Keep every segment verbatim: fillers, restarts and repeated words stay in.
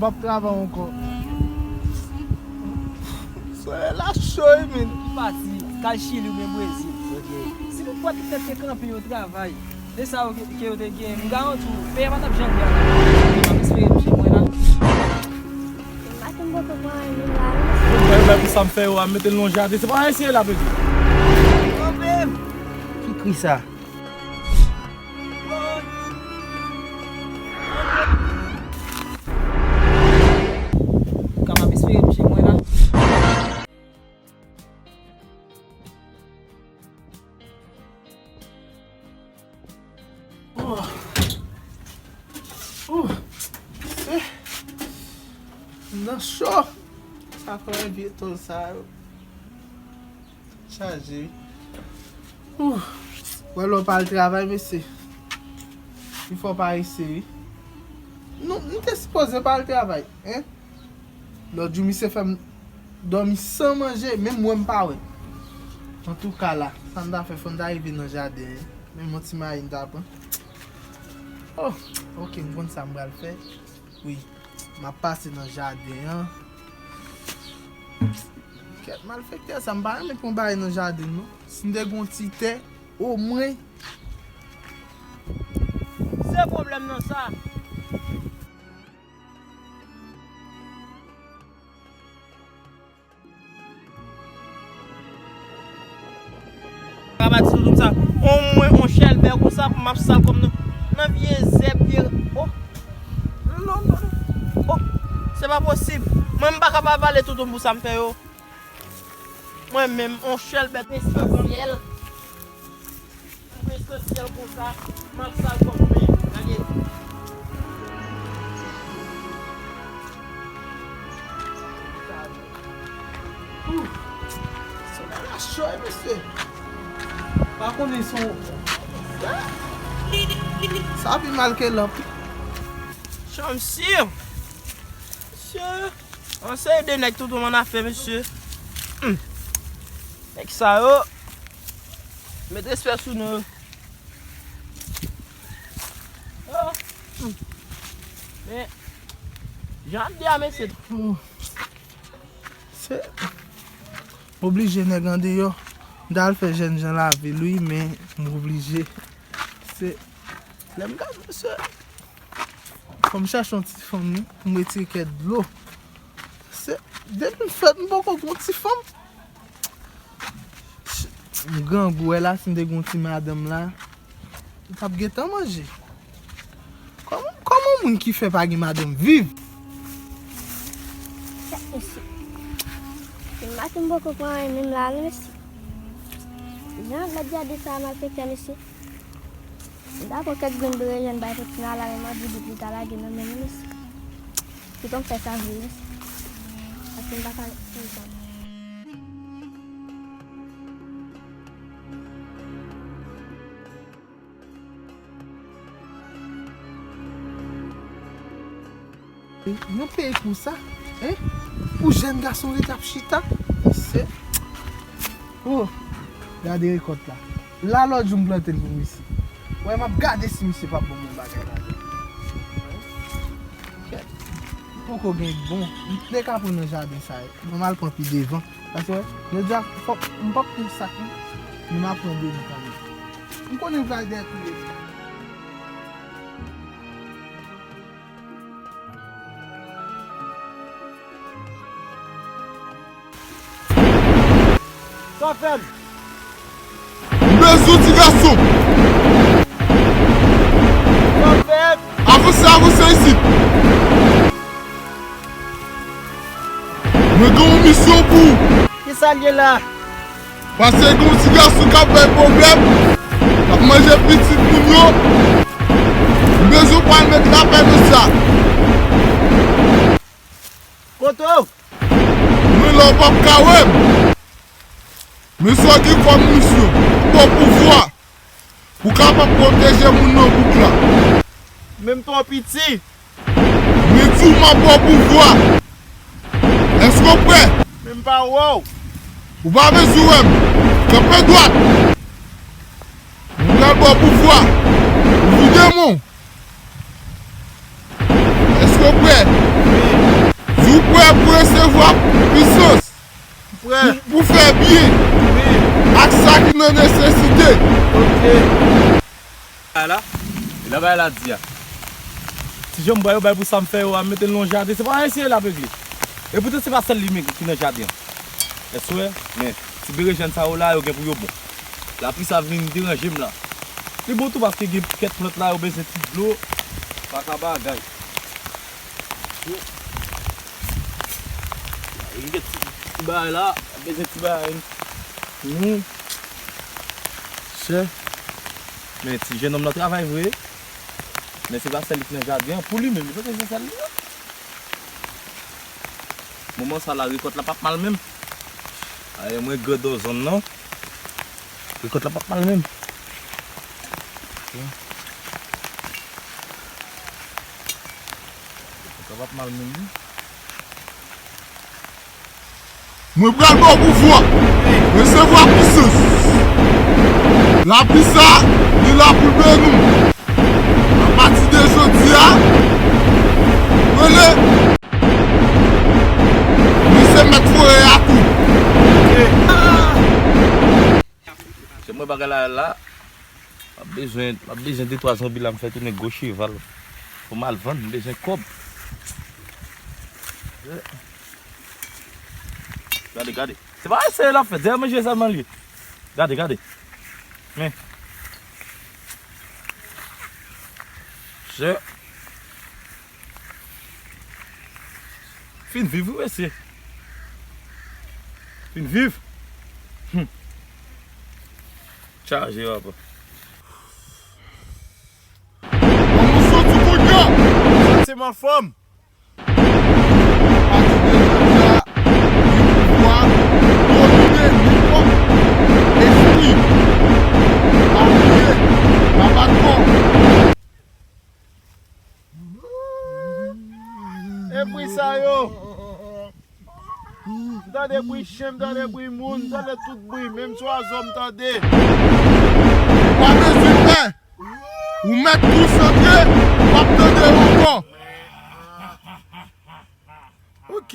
W ap travay ankò. Solèy la cho wi, men. Pati, kay Chili oubyen Brezil. Si tout pòt tèt te kanpe yo travay, e sa yo ke, ke yo te gen, m garanti w, peyi a pa t ap janm gen. M ap espere misye mwen la. Maten m poko pran anyen menm la, wi. Mwen, mwen, pou sa m fè yo a, mete l nan yon jaden. Se pa ayisyen la, bebe. Kanpe m! Ki kri sa? Kapab espere misye mwen la. Oh. Oh. Eh. M nan cho. Sa fè vye tòl sa yo. Chaje, wi. Ouh. Wè lè w pa al travay, mesye. Li fò parese, wi. Nou, nou te sipoze pa al travay, en? Lòt jou, misye fè m dòmi san manje, menm wè m pa wè. Antouka la, sa m ta fè, fò m ta rive nan jaden, en. Menm yon ti mayi m ta pran. Oh, oke, m konn sa m pral fè. Wi, m ap pase nan jaden an. Kèt malfektè sa, m pa renmen pran bagay nan jaden, non. Si m te gon ti tè, omwen. Se pwoblèm nan sa. Rabat sou toutoum sa. On mwen, on chèlbè konsa pou m ap sal kò m nan, nan vye zèb, vye. Oh. Non, non, non. Oh. Se pa posib. Mwen, m pa ka pa vale toutoum pou sa m fè yo. Mwen menm, on chèlbè espesyèl. Espesyèl konsa, m ap sal kò m, men, gade. Ooh, solèy la cho, wi, mesye. Pa konnen son. Sa pi mal ke lanp. Chanm si. Mesye, yon seri de nèg toutoum annafè, mesye. Hmm. Nèg sa yo. Met respè sou nou. Oh. Men, jan ap di a, mesye. Oh. Se oblije nèg andeyò. M t al fè jènjan lavil, wi, men m oblije. Se lè m gade, mesye. Fò m chache yon ti fanm, wi, pou m retire kèk dlo. Se, depi m fèt, m poko gen yon ti fanm. M grangou, wè la, si m te gen yon ti madanm la, m t ap gentan manje. Kòman, kòman moun ki fè pa gen madanm viv? Chak mesye. Se maten m poko pran anyen menm la, non, mesye. Jan lòt jaden sa a malfektè, mesye. M ta pran kèk grenn berejèn bay pou ti Nala, men m ap di bit li ta lage nan men nou, mesye. Kite m fè sa vre, mesye. Paske m pa ka kontan. Yon peyi konsa, en? Pou jèn gason rete ap chita, mesye. Oh, gade rekòt la. La lòt jou m plante l pou misye. Wè, m ap gade si misye p ap ban m yon bagay ladan. Kèt. M poko gen bon. M te ka pran nan jaden sa yo. Bon, m al pran pi devan. Paske, wè, jodi a, fòk m p ap pran sak, non. Men m ap pran de li kanmenm. M konnen m pral dèyè touye. Sa fè m. M bezwen ti gason. Sa fè m. Avanse, avanse isit. Mwen gen yon misyon pou ou. Kisa l ye la? Paske gen yon ti gason k ap bay pwoblèm, k ap manje pitit moun yo. M bezwen w al met lapè nan sa. Kote w? Mwen la, w p ap ka wè m. Men sa w gen kòm misyon, pou pouvwa. Ou kapab pwoteje moun nan bouk la. Men m twò piti. Men di w m ap ba w pouvwa. Èske w prè? Men m pa wè w. Ou pa bezwen wè m. Kanpe dwat. M pral ba w pouvwa. Ou vide men w. Èske w prè? Wi. Prè pou resevwa pisans. Prè. Pou, pou fè byen. Wi. Ak sa ki nan nesesite. Ok. La, e la bagay la di a. Ti jan m bwa yo bay pou sa m fè yo a, m mete l nan jaden, se pa anyen serye l ap regle. E poutan se pa sèl li menm ki nan jaden an. Èske w wè? Men, ti berejèn sa yo la, yo gen pou yo bon. Lapli sa vin deranje m la. Li bon tou paske gen kèk plant la, yo bezwen ti dlo. Pa ka bagay. Gen ti, ti bagay la, bezwen ti bagay. Hmm. Chè. Men ti jennonm nan travay vre. Men se pa sèl li ki nan jaden an. Pou li menm, li pa bezwen sèl li non. Moman sa la, rekòt la p ap mal menm. Ayè, mwen grandò zòn nan. Rekòt la p ap mal menm. Rekòt la p ap mal menm, wi. Mwen pral ba w pouvwa. Resevwa pisans. Lapli sa, li la pou l beni w. Apati de jodi a, rele. Mwen se mèt forè a tou. Se mwen bagay la la. M ap bezwen, m ap bezwen de twa zanbi la, m fè tounen gwo cheval. Pou m al vann, m bezwen kòb. Gade, gade. Se pa eseye l ap fè, dèyè manje sèlman l ye. Gade, gade. Men. Se. Fin viv, wi, mesye. Fin viv. Hmm. Chaje, papa. Ban m yon soti kounye a. Santi m anfòm. Apati de jodi a, li pouvwa domine nenpòt espri. Pa bliye, pa bat kò. E bri sa yo? M tande bri chen, m tande bri moun, m tande tout bri, menm swazo m tande. Ou pa bezwen pè. Ou mèt konsantre, ou p ap tande yo ankò. Ok.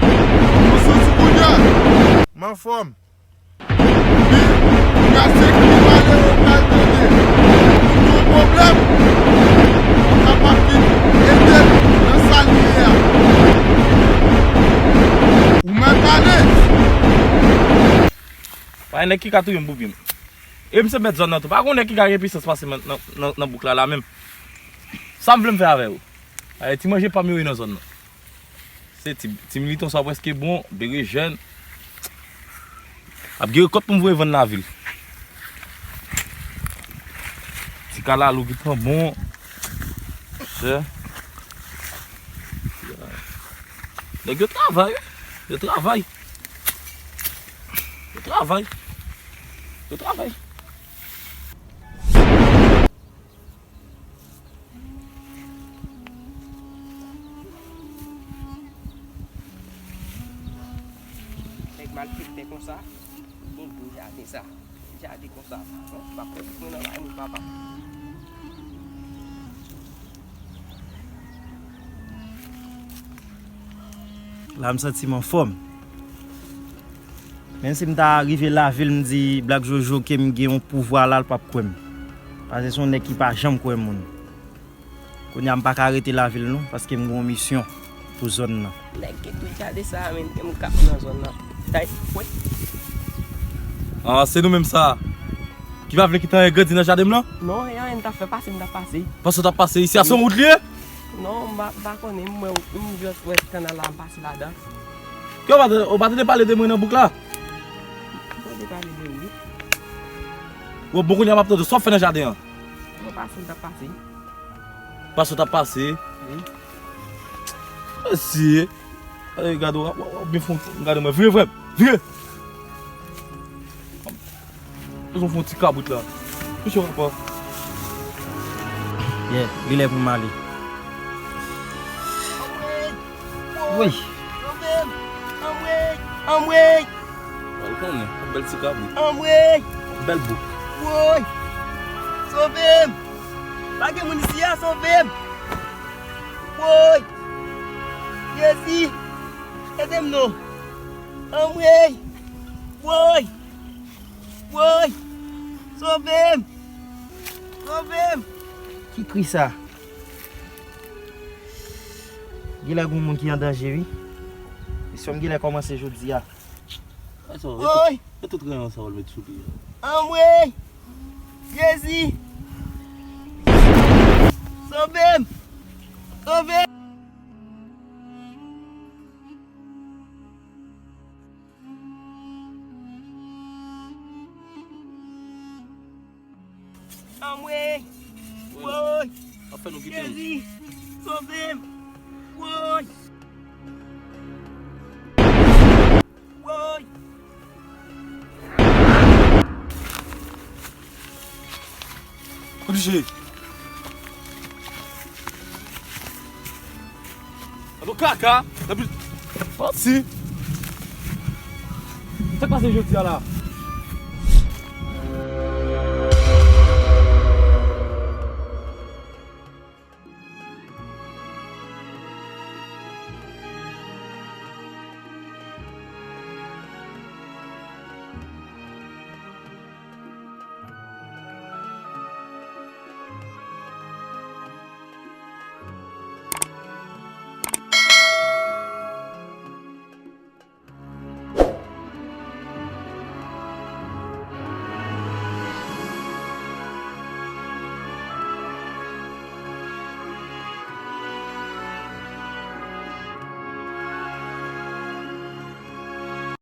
Kòman w santi kounye a? M anfòm. Ebyen, kounye a se kri malere w pral tande. Moun gen yon pwoblèm, w kapab vin ede l nan sa li ye a. Ou mèt ale. Pa gen nèg ki ka touye m pou byen m. E m se mèt zòn nan tou. Pa gen nèg ki ka gen pisans pase m nan, nan, nan bouk la, la menm. Sa m vle m fè avè yo? Ay, ti manje pa m yo wi nan zòn nan. Se ti, ti militon sa prèske bon, berejèn. Ap gen rekòt pou m voye vann lavil. Ti kalalou ki tan bon. Chè. Nèg yo travay, wi. Yo travay. Yo travay. Yo travay. Nèg malfektè konsa, gen gwo jaden sa. Jaden konsa. Bon, pa pran tout mwen nan bay moun papa. La, m santi m anfòm. Menm si m ta rive lavil, m di Black Jojo ke m gen yon pouvwa la, l p ap kwè m. Paske se yon nèg ki pa janm kwè moun. Kounye a, m pa ka rete lavil non, paske m gen yon misyon pou zòn nan. Nèg ki tout jaden sa a, menm, e m k ap nan zòn nan. Day, wè. Ah, se nou menm sa a. Ki pa vle kite anyen grandi nan jaden m lan? Non, e anyen m t ap fè, pase m t ap pase. Panse w t ap pase isi a, se yon wout li ye? Non, m pa, m pa konnen, m wè, m just wè kanal la, m pase ladan. Ke w pa tande, w pa tande pale de mwen nan bouk la? M tande pale de ou wi. Bon, bon, kounye a m ap tande, sa w ap fè nan jaden an? Mwen pase, m t ap pase. Pase w t ap pase? Wi. Mesye. Ay, gade w, w, w, w byen fon, gade mwen. Vire, frè m. Vire. Bezwen fè yon ti kabrit la. Mesye, papa. Yeah, li lè pou m ale. Woy. Anmwey! Anmwey! Ou konnen, bèl ti kabrit. Anmwey! Bèl bouk. Woy! Sove m! Pa gen moun isi a, sove m! Woy! Jezi! Ede m non! Anmwey! Woy! Woy! Sove m! Sove m! Ki kri sa? Genlè gen moun ki an danje, wi. Misyon m genlè kòmanse jodi a. Sa, yo tout, woy! Yo tout ranyon sa w al met sou li a. Anmwey! Jezi! Sove m! Sove m! Anmwey! Woy! Ap fè nou kite m. Jezi! Sove m! Woy! Woy! Oblije. Alo kaka, epi pati. Sa k pase jodi a la?